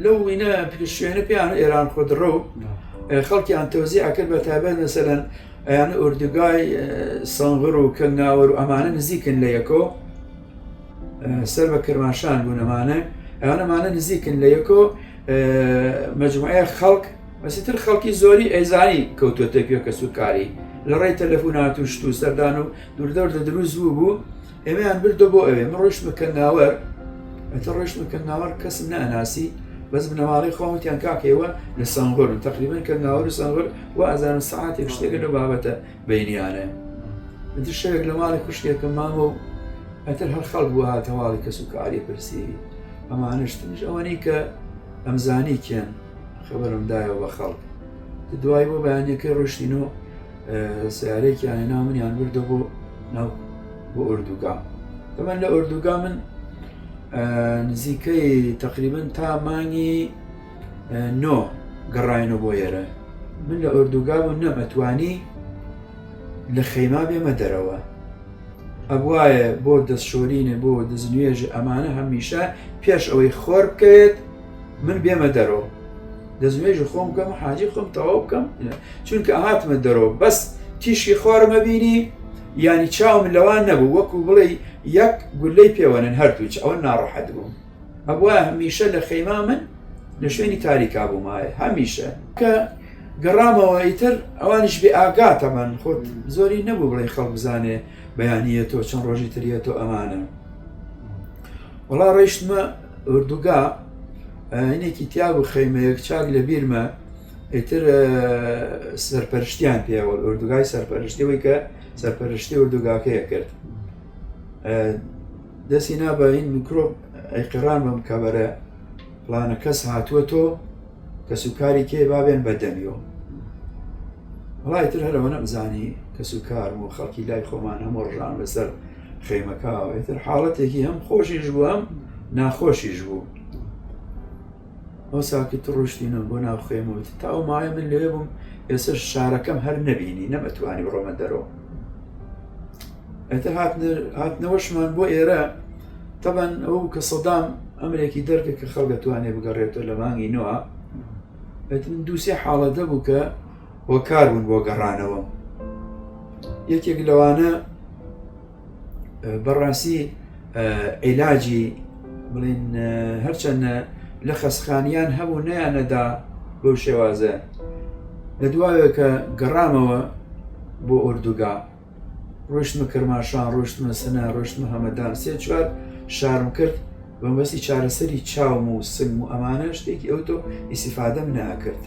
A: لەو وینە شوێنە پێیان ئێران خودڕە و خەڵکیان تۆزی ئەکرد بە تایبەت مەسەلەن ئەیان ئۆردوگای سەنغر و کەنگاوەر و ئەمانە نزیکن لە یەکۆ سەر بە کرماشان بوون ئەمانە ئەوانەمانە نزیکن لە یەکۆ مجموعەیە خەڵک بەسیتر خەڵکی زۆری ئەیزانی کەوتۆتە پێ کەس و کاری لە ڕێی تەلەفۆنات و شت و سەردان و دوردەوردە دروست بوو بوو ئێمەیان بردە بۆ ئەوێ من ڕۆیشتمە کەنگاوەر ئەتە ڕۆیشتمە کەنگاوەر کەسم ناناسی بەس بنەماڵەی خۆم وتیان کاکە ئێوە لە سەنغۆرن تقریبا کەنگاوەر و سەنغۆر و ئازانم سەعاتێک شتێکە لەو بابەتە بینیانە ئەتر شەوێک لە ماڵی خوشکێکم مامە و ئەتر هەر خەڵک بوو هاتە واڵی کەس و کاری پرسی ئەمانەش تنش ئەوەنەی کە ئەمزانی کێن خەبەرم دایەوە بە خەڵک دوای بۆ بەیانەکەی ڕۆشتین و سیارێکیان هێنا منیان بردە بۆ ناو بۆ ئۆردوگا تەمان لە ئۆردوگا من نزیکەی تقریبن تا مانگی نۆ گەڕاینەوە بۆ ئێرە من لە ئۆردوگا بوو نەمەتوانی لە خەیما بێمە دەرەوە ئەبواە بۆ دەستشۆرینە بۆ دەستنوێژ ئەمانە هەمیشە پێش ئەوەی خۆر بکەوێت من بێمە دەرەوە دەستنوێژی خۆم بکەم حاجی خۆم تەواو بکەم چونکە هاتمە دەرەوە بەس تیشکی خۆرمە بینی ینی چاوم لەوان نەبوو وەکو بڵێ یەک گولەی پێوەنن هەردووچ ئەوە ناڕەحەت بووم ئەبوایە هەمیشە لە خەیما من لە شوێنی تاریکا بوومایە هەمیشە کە گەڕامەوە ئیتر ئەوانیش بێ ئاگا تەمان خۆت زۆری نەبوو بڵێ خەڵک بزانێ بەیانیە تۆ چەند ڕۆژی تریە تۆ ئەمانە وەڵا ڕۆیشتمە ئۆردوگا هینێکی تیا بوو خەیمەیەک چاک لە بیرمە ئیتر سەرپەرشتیان پێوە ئۆردوگای سەرپەرشتیەوەی کە سەرپەرشتی ئۆردوگاکەیە کرد دەستی نا بە هین میکرۆب ئەیقڕان بەم کەبەرە فڵانە کەس هاتووە تۆ کەس و کاری کێ بابێن بە دەمیەوە وڵی تر هەرەوە نەمزانی کەس و کارم و خەڵکی لای خۆمان هەموو ڕژان لەسەر خەیمەکەوە ئیتر حاڵەتێکی هەم خۆشیش بوو هەم ناخۆشیش بوو ئەو ساکت ڕۆشتینەوە بۆ ناو خێمە وتی تا ئەو ماوەیە من لەوێ بووم ئێستا شارەکەم هەر نەبینی نەمەتوانی بڕۆمە دەرەوە ئەتر هاتنەوەشمان بۆ ئێرە تەبەن ئەو کە سەدام ئەمرێکی دەرکە کە خەڵک دەتوانێت بگەڕێتەوە لە مانگی نوە ئەتر من دووسێ حاڵەتە بوو کە هۆکار بوون بۆ گەڕانەوە یەکێک لەوانە بەڕاستی عیلاجی بڵین هەرچەندە لە خەسخانیان هەبوو نیانەدا بەو شێوازە لە دوایە کە گەڕامەوە بۆ ئۆردوگا. ڕۆشتمە کرماشان ڕۆشتمە سنە ڕۆشتمە هەمەدان سێ چوار شارم کرد بەمەبەستی چارەسەری چاوم و سنگ و ئەمانە شتێکی ئەو تۆ ئیسیفادەم ناکرد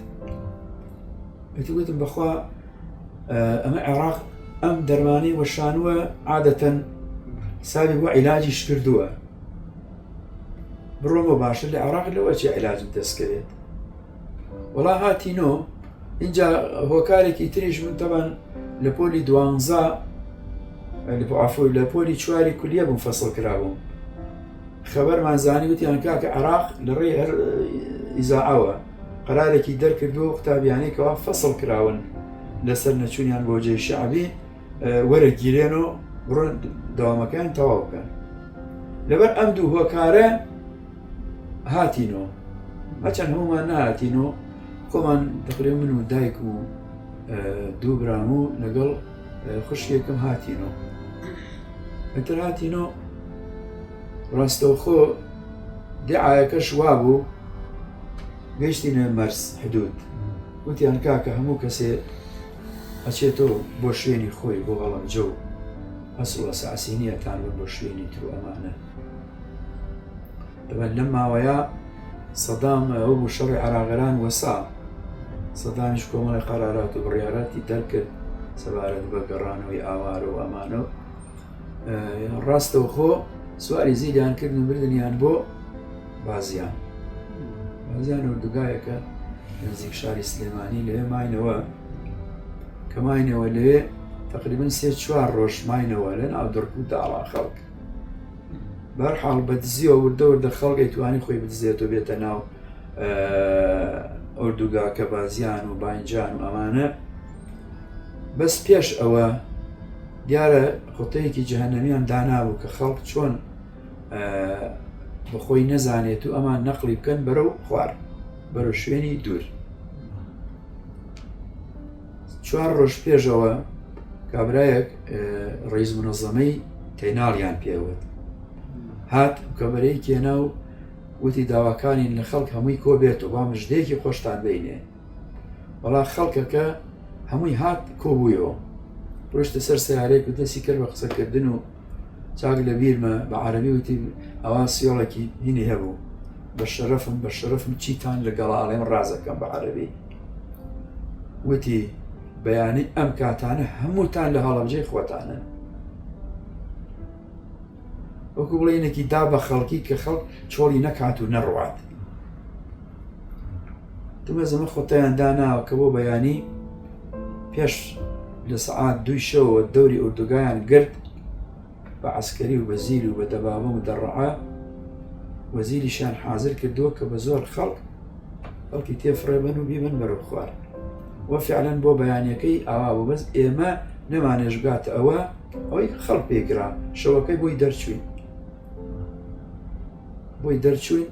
A: ئیتر گوتم بەخوا ئەمە عێراق ئەم دەرمانەی وەشانووە عادەتەن حسابی بۆ عیلاجیش کردووە بڕۆمە باشتر لە عێراق لەوە چی عیلاجم دەستکەوێت وەڵا هاتینۆ اینجا هۆکارێکی تریش من تەبان لە پۆلی دوانزە عفو لە پۆلی چواری کولیە بووم فەسڵ کرابووم خەبەرمان زانی وتیان کاکە عێراق لە ڕێی هەر ئیزاعەوە قەرارێکی دەرکردووە قوتابیانەی کەوا فەسڵ کراون لەسەر نەچوونیان بۆ جێی شەعبی وەرە گیرێن و بڕۆن دەوامەکەیان تەواو بکەن لەبەر ئەم دوو هۆکارە هاتینەوە هەچەند هەمومان نهاتینەوە خۆمان تقریبا من و دایکم و دوو برام و لەگەڵ خوشکێکم هاتینەوە ئیتر هاتینەوە ڕاستەوخۆ دیعایەکەش وابوو گەیشتینە مەرز حدود وتیان کاکە هەموو کەسێ ئەچێتەوە بۆ شوێنی خۆی بۆ هەڵەبجە و ئەسڵ ئەساسی نییە تان بن بۆ شوێنی تر و ئەمانە دەبەن لەم ماوەیە سەدام ئەو بوو شەڕی عراقێران وەسا سەدامیش کۆمەڵی قەرارات و بڕیاراتی دەرکرد سەبارەت بە گەڕانەوەی ئاوارە و ئەمانە و ڕاستەوخۆ سواری زیلیان کردن و بردنیان بۆ بازیان بازیان ئۆردوگایەکە نزیک شاری سلێمانی لەوێ ماینەوە کە ماینەوە لەوێ تقریبا سێ چوار ڕۆژ ماینەوە لە ناو دڕک و داڵا خەڵک بەرحاڵ بە دزیەوە وردە وردە خەڵک ئەیتوانی خۆی بدزێتەوە بێتە ناو ئۆردوگاکە بازیان و باینجان و ئەمانە بەس پێش ئەوە دیارە خۆتەیەکی جەهەنەمیان دانابوو کە خەڵک چۆن بەخۆی نەزانێت و ئەمان نەقلی بکەن بەرەو خوار بەرەو شوێنی دوور چوار ڕۆژ پێشەوە کابرایەک ڕیز منەزەمەی تەیناڵیان پێوت هات کەبەرەی کێنا و وتی داواکانین لە خەڵک هەمووی کۆ بێتەوە با مژدەیەکی خۆشتان بینێ وەڵا خەڵکەکە هەمووی هات کۆبوویەوە ڕۆشتە سەر سیارێک و دەستی کرد بە قسەکردن و چاک لە بیرمە بە عربی وتی ئەوە سیۆڵێکی هینی هەبوو بە شەرەفم بە شەرەفم چیتان لەگەڵ ئاڵێم ڕازەکەم بە عربی وتی بەیانی ئەم کاتانە هەمووتان لە هەڵەبجەی خۆتانن وەکو بڵێنێکی دا بە خەڵکی کە خەڵک چۆڵی نەکات و نەڕوات تمەزمە خۆتیان داناوە کە بۆ بەیانی پێش لە سەعات دووی شەوە دەوری ئۆردوگایان گرت بە عسکەری و بە زیل و بە دەبابە و دەڕعە وەزیریشیان حاضر کردووە کە بە زۆر خەڵک خەڵکی تێفڕێبن و بیبن بەرەو خوار وەفعلەن بۆ بەیانەکەی ئاوا بوو بەس ئێمە نەمانێش بگاتە ئەوە ئەوەی خەڵک پێگرا شەوەکەی بۆی دەرچوین بۆی دەرچوین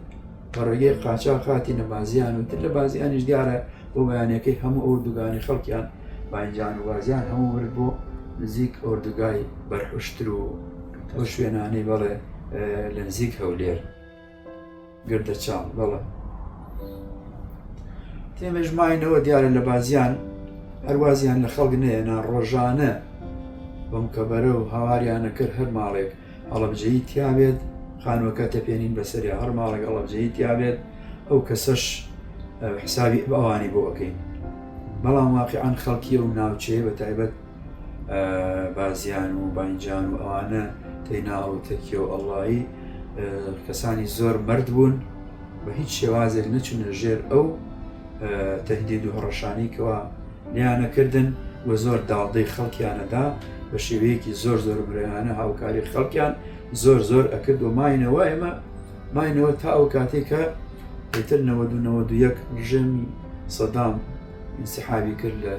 A: بە ڕێگەی قاچاخ هاتینە بازیان و تر لە بازیانیش دیارە بۆ بەیانەکەی هەموو ئۆردوگانی خەڵکیان باینجان و بازیان هەموو برد بۆ نزیک ئۆردوگای بەرحوشتر و ئەو شوێنانەی بەڵێ لە نزیک هەولێر گردەچاڵ بەڵێ تێمێش ماینەوە دیارە لە بازیان هەروازیان لە خەڵک نەیەنا ڕۆژانە بەم کەبەرە و هاواریانە کرد هەر ماڵێک هەڵەبجەیی تیابێت خانووەکە تەپێنین بەسەریا هەر ماڵێک هەڵەبجەیی تیابێت ئەو کەسەش حسابی ئەوانی بۆ ئەەکەین بەڵام واقعان خەڵکی و ناوچەیە بە تایبەت بازیان و باینجان و ئەوانە تەیناڵ و تەکیە و ئەڵایی کەسانی زۆر مەرد بوون بە هیچ شێوازێک نەچونە ژێر ئەو تهدید و هەڕەشانی کەوا لیانەکردن و زۆر داڵدەی خەڵکیانەدا بە شێوەیەکی زۆر زۆر برایانە هاوکاری خەڵکیان زۆر زۆر ئەکرد و ماینەوە ئێمە ماینەوە تا ئەو کاتێک کە ئیتر 1991 ڕژێمی سەدام انسحابی کرد لە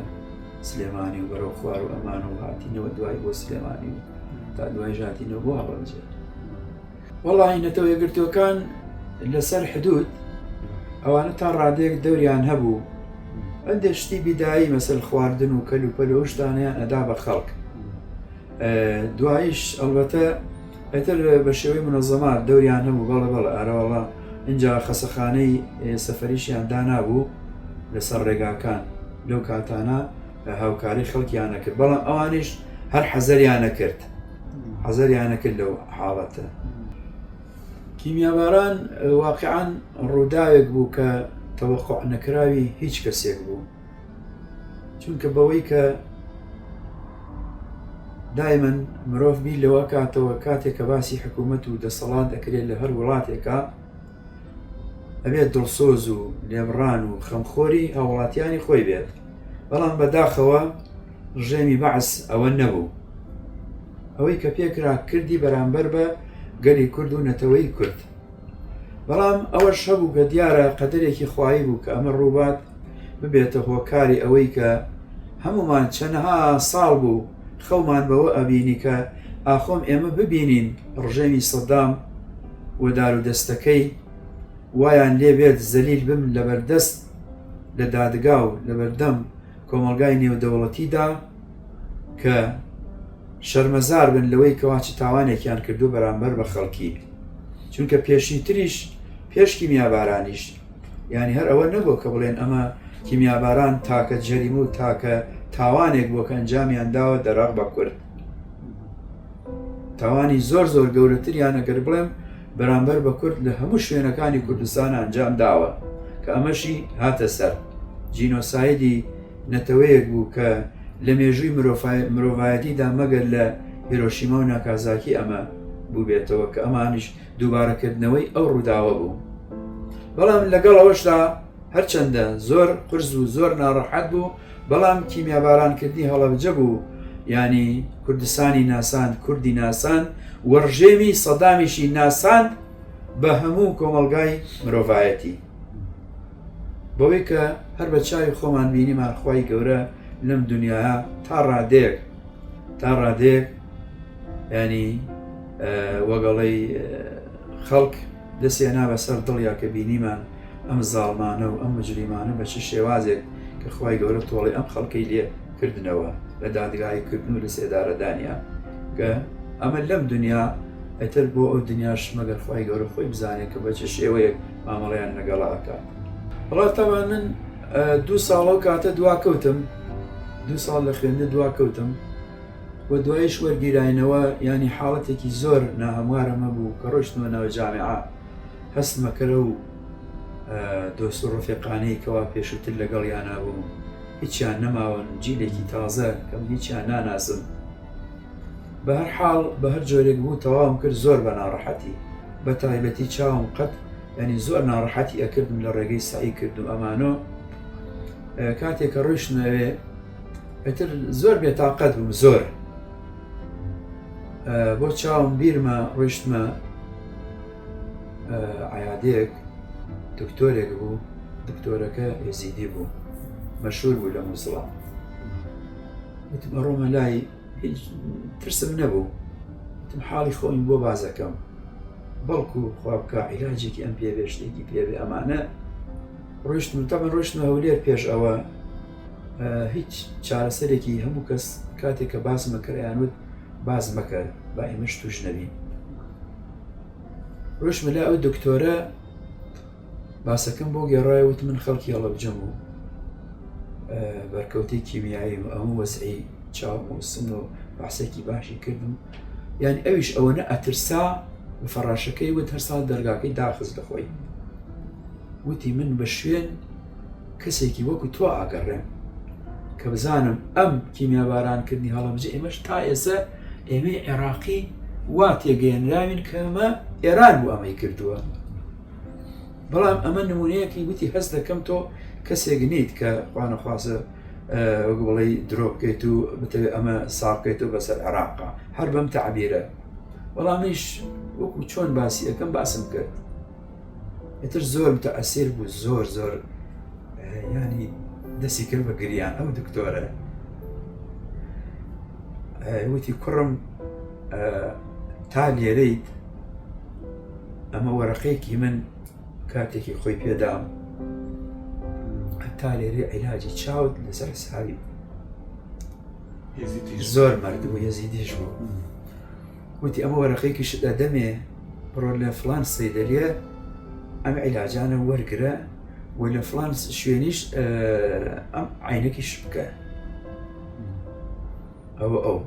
A: سلێمانی و بەرەو خوار و ئەمان و هاتینەوە دوای بۆ سلێمانی و تا دوای ژاتینەوە بۆ هەڵەبجە وەڵی نەتەوە یەکگرتووەکان لەسەر حدود ئەوانە تا ڕادەیەک دەوریان هەبوو هەندێک شتی بیدایی مەسەل خواردن و کەل و پەل و شتانیان ئەدا بە خەڵک دوایش ئەلبەتە ئەتر بە شێوەی منەزەمات دەوریان هەبوو بەڵێ بەڵێ ئارەوەڵا اینجا خەسەخانەی سەفەریشیان دانابوو لەسەر ڕێگاکان لەو کاتانە هاوکاری خەڵکیانە کرد بەڵام ئەوانیش هەر حەزەریانە کرد حەزەریانە کرد لەو حاڵەتە. کیمیاباران واقعا ڕووداوێک بوو کە تەوەقع نەکراوی هیچ کەسێک بوو چونکە بەوەی کە دایمەن مرۆڤ بیر لەوە کاتەوە کاتێک کە باسی حکوومەت و دەسەڵات دەکرێت لە هەر وڵاتێکە ئەبێت دڵسۆز و لێبڕان و خەمخۆری هاوڵاتیانی خۆی بێت بەڵام بەداخەوە ڕژێمی بەعس ئەوە نەبوو ئەوەی کە پێکرا کردی بەرامبەر بە گەلی کورد و نەتەوەی کورد بەڵام ئەوەش هەبوو کە دیارە قەدەرێکی خوایی بوو کە ئەمە ڕووبات ببێتە هۆکاری ئەوەی کە هەمومان چەنەها ساڵ بوو خەومان بەوە ئەبینی کە ئاخۆم ئێمە ببینین ڕژێمی سەدام و دار و دەستەکەی وایان لێ بێت زەلیل بم لەبەردەست لە دادگا و لەبەردەم کۆمەڵگای نێودەوڵەتیدا کە شەرمەزار بن لەوەی کەوا چ تاوانێکیان کردو بەرامبەر بە خەڵکی چونکە پێشیتریش پێش کیمیابارانیش یعنی هەر ئەوە نەبوو کە بڵێن ئەمە کیمیاباران تاکە جەریمە و تاکە تاوانێک بۆ کە ئەنجامیان داوە دەراق بە کورد تاوانی زۆر زۆر گەورەتریان ئەگەر بڵێم بەرامبەر بە کورد لە هەموو شوێنەکانی کوردستان ئەنجام داوە کە ئەمەشی هاتە سەر جینۆسایدی نەتەوەیەک بوو کە لە مێژووی مرۆڤایەتیدا مەگەر لە هیرۆشیما و ناکازاکی ئەمە بووبێتەوە کە ئەمانیش دووبارەکردنەوەی ئەو ڕووداوە بوو بەڵام لەگەڵ ئەوەشدا هەرچەندە زۆر قورس و زۆر ناڕەحەت بوو بەڵام کیمیابارانکردنی هەڵەبجە بوو ینی کوردستانی ناساند کوردی ناساند و ڕژێمی سەدامیشی ناساند بە هەموو کۆمەڵگای مرۆڤایەتی بەوەی کە هەر بە چاوی خۆمان بینیمان خوای گەورە لەم دنیاە تا ڕادەیەک تا ڕادەیەک ینی وەگەڵی خەڵک دەسێنا بەسەر دڵیا کە بینیمان ئەم زاڵمانە و ئەم مجریمانە بە چ شێوازێک کە خوای گەورە تۆڵەی ئەم خەڵکەی لێ کردنەوە لە دادگایی کردن و لە سێدارەدانیان کە ئەمە لەم دنیا ئەتر بۆ ئەو دنیاش مەگەر خوای گەورە خۆی بزانێت کە بە چ شێوەیەک مامەڵەیان لەگەڵا ئەکات. وەڵا تەبعەن من دوو ساڵ ئەو کاتە دواکەوتم دوو ساڵ لە خوێندن دواکەوتم و دوایش وەرگیراینەوە ینی حاڵەتێکی زۆر ناهەموارم هەبوو کە ڕۆشتمە ناو جامیعە هەستمەکەرە و دۆست و ڕفێقانەی کەوا پێشووتر لەگەڵیانا بووم هیچیان نەماون جیلێکی تازە کەم هیچیان ناناسم بە هەر حاڵ بە هەر جۆرێک بوو تەواوم کرد زۆر بە ناڕەحەتی بە تایبەتی چاوم قەت ینی زۆر ناڕەحەتی ئەکردم لە ڕێگەی سعی کرد و ئەمانۆ کاتێک کە ڕۆیشتمەوێ ئیتر زۆر بێتاقەت بووم زۆر بۆ چاوم بیرمە ڕۆیشتمە عیادەیەک دکتۆرێک بوو دکتۆرەکە ئێزیدی بوو مەشهور بوو لە مووسڵا وتم ئەڕۆمە لای هیچ ترسم نەبوو وتم حاڵی خۆم بۆ بازەکەم بەڵکو خوا بکە عیلاجێکی ئەم پێ بێ شتێکی پێ بێ ئەمانە ڕۆیشتم تەبەن ڕۆیشتمە هەولێر پێش ئەوە هیچ چارەسەرێکی هەموو کەس کاتێک کە باسمە کردیان وت باس مەکە با ئێمەش توش نەبین ڕۆیشتمە لای ئەو دکتۆرە باسەکەم بۆ گێڕای وت من خەڵکی هەڵەبجەم و بەرکەوتەی کیمیایی و ئەمە وەزعی چاوم و سن و باسێکی باشی کردم یان ئەویش ئەوەنە ئەترسا و فەڕاشەکەی وت هەر ساڵ دەرگاکەی داخست لە خۆی وتی من بە شوێن کەسێکی وەکو تۆ ئاگەڕێم کە بزانم ئەم کیمیابارانکردنی هەڵەبجە ئێمەش تا ئێستا ئێمەی عێراقی وا تێگەیەنراوین کە ئەمە ئێران بوو ئەمەی کردووە بەڵام ئەمە نمونەیەکی وتی هەست دەکەم تۆ کەسێک نیت کە خوانەخوازە وەک بڵێ درۆ بکەیت و بتەوێت ئەمە ساقێت و بەسەر عێراقا هەر بەم تعبیرە بەڵامیش وەکو چۆن باسی ئەەکەم باسم کرد ئیتر زۆر متەئەسیر بوو زۆر زۆر ینی دەستی کرد بە گریان ئەو دکتۆرە وتی کوڕم تا لێرەیت ئەمە وەرەقەیەکی من کاتێکی خۆی پێدام هەتا لێرەی عیلاجی چاوت لەسەر حسابی زۆر مەرد بوو یەزیدیش بوو وتی ئەمە وەرەقەیەکیشت ئەدەمێ بڕۆ لە فڵان سەیدەلیە ئەم عیلاجانە وەرگرە و لە فڵان شوێنیش ئەم عینەکیش بکە ئەوە ئەو.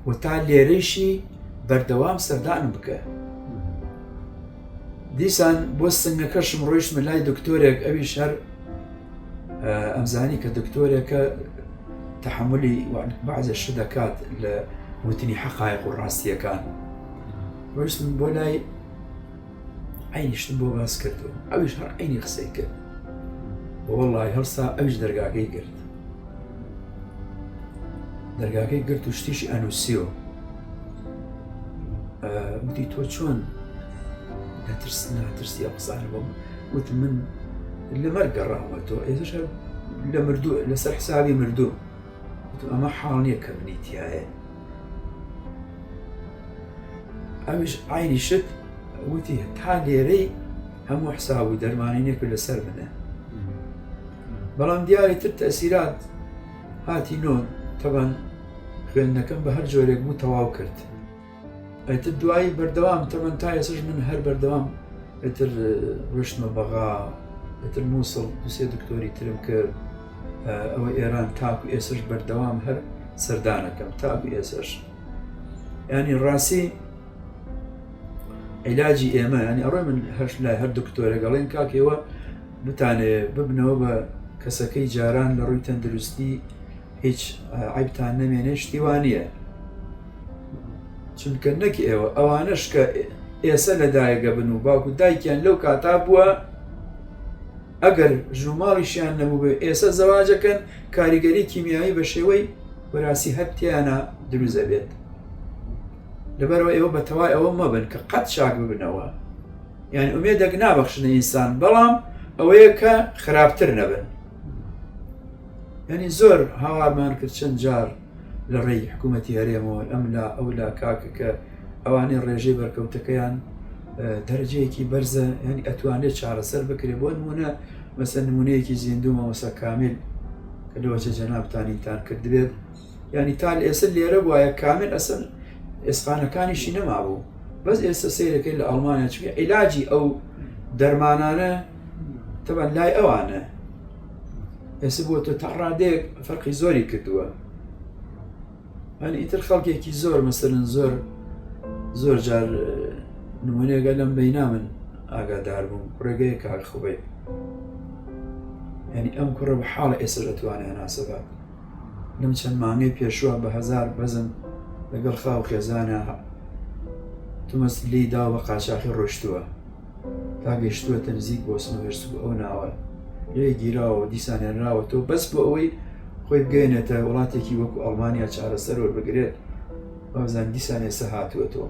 A: و تا لێرەیشی بەردەوام سەردانم بکە. دیسان بۆ سنگەکەشم ڕۆیشتمە لای دکتۆرێک، ئەویش هەر ئەمزانی کە دکتۆرێکە تەحەمولی بەعزێ شت دەکات لە وتنی حەقایق و ڕاستیەکان. ڕۆیشتم بۆ لای عینی شتم بۆ باس کردو ئەویش هەر عینی قسەی کرد. وەڵڵاهی هەڵسا ئەویش دەرگاکەی گرت، دەرگاکەی گرت و شتیشی ئەنووسیەوە. وتی تۆ چۆن نەترس ناترسی ئەو قسانە بۆم؟ وتم من لە مەرگ گەڕاومە تۆ ئێستاش هەر لە مردوو لەسەر حسابی مردوو. وتم ئەمە حاڵ نییە کە منی تایە. ئەویش عینی شت وتی تا لێرەی هەموو حساب و دەرمانی نێک لەسەر منە. بەڵام دیاری تر تەسیرات هاتی نۆ تەبەن خوێندنەکەم بە هەر جۆرێک بوو تەواو کرد. ئیتر دوایی بەردەوام تەمەن تا ئێسش من هەر بەردەوام ئیتر ڕۆشتمە بەغا، ئیتر مووسڵ دوسێ دکتۆری ترم کرد، ئەوە ئێران تاکو ئێسش بەردەوام هەر سەردانەکەم تاکو ئێسش. ینی ڕاستی عیلاجی ئێمە ینی ئەڕۆی من هەر لای هەر دکتۆرێک ئەڵێن کاک ئێوە بتانەوێ ببنەوە بە کەسەکەی جاران لە ڕووی تەندروستی هیچ عیبتان نەمێنێ، شتی وا نییە. چونکە نەک ئێوە ئەوانەش کە ئێسە لەدایکە بن و باوکو دایکیان لەو کاتا بووە، ئەگەر ژن و ماڵیشیان نەبوو بێ ئێسە زەواجەکەن، کاریگەری کیمیایی بە شێوەی وەراسی هەر تیانە دروست ئەبێت. لەبەرەوە ئێوە بە تەوای ئەوە مەبن کە قەت چاک ببنەوە، یعنی ئومێدێک نابەخشنە ئینسان، بەڵام ئەوەیە کە خراپتر نەبن. یعنی زۆر هاوارمان کرد چەند جار لە ڕێی حکوومەتی هەرێمەوە ئەم لا ئەو لا کاکە کە ئەوانەی ڕێژەی بەرکەوتەکەیان دەرەجەیەکی بەرزە، یعنی ئەتوانێت چارەسەر بکرێت. بۆ نمونە مەسە نمونەیەکی زیندوو مامۆستا کامیل کە لەوەچە جەنابتانیتان کردبێت، یعنی تا ئێستا لێرە بواە کامیل ئەسن ئێسقانەکانیشی نەمابوو، بەس ئێستا سەیرەکەی لە ئەڵمانیا، چونکە عیلاجی ئەو دەرمانانە تەبەن لای ئەوانە ئێستا بۆ تۆ تا ڕادەیەک فەرقی زۆری کردووە. ئەنی ئیتر خەڵکێکی زۆر مەسەرن زۆر زۆر جار نمونەیەگە لەم بەینا من ئاگادار بووم، کوڕێگەیە کاک خوبەی، یعنی ئەم کوڕە بە حاڵە ئێستا ئەتوانێ هەناسە بات. لەم چەند مانگەی پێشوە بە هەزار بەزم لەگەڵ خاو خێزانە تومەس لی داوە بە قاچاخی ڕۆشتووە تا گەیشتووەتە نزیک بۆسن و هێرسک و ئەو ناوە لێ گیراوە دیسان هێنراوەتەوە بەس بۆ ئەوەی خۆی بگەێنێتە وڵاتێکی وەکو ئەڵمانیا چارەسەر وەربگرێت. بابزان دیسان ئێستا هاتووەتەوە.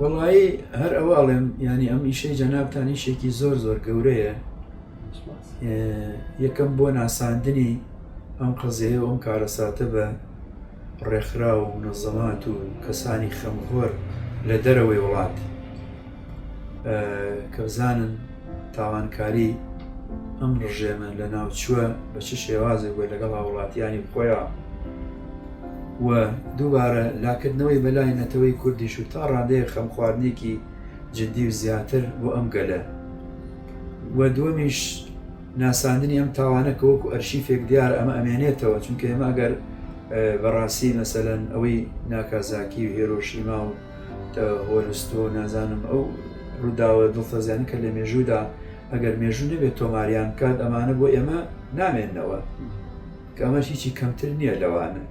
A: وەڵایی هەر ئەوە ئەڵێم، ینی ئەم ئیشەی جەنابتان ئیشێکی زۆر زۆر گەورەیە. یەکەم بۆ ناساندنی ئەم قەزیەیە و ئەم کارەساتە بە ڕێکخراو و منەزەمات و کەسانی خەمخۆر لە دەرەوەی وڵات کە بزانن تاوانکاری ئەم ڕژێمە لە ناوچووە بە چ شێوازێک بووە لەگەڵ هاوڵاتیانی خۆیان و دووبارە لاکردنەوەی بەلای نەتەوەی کوردیش و تا ڕادەیە خەمخواردنێکی جدی و زیاتر بۆ ئەم گەلە و دووەمیش ناساندنی ئەم تاوانە کە وەکو ئەرشیفێک دیارە ئەمە ئەمێنێتەوە، چونکە ئێمە ئەگەر بەڕاستی مەسەلەن ئەوەی ناکازاکی و هێرۆشیما و هۆلستۆ نازانم ئەو ڕووداوە دڵتەزیانە کە لە مێژوودا ئەگەر مێژوو نەبێت تۆماریان بکات ئەمانە بۆ ئێمە نامێنەوە، کە ئەمەش هیچی کەمتر نییە لەوانە.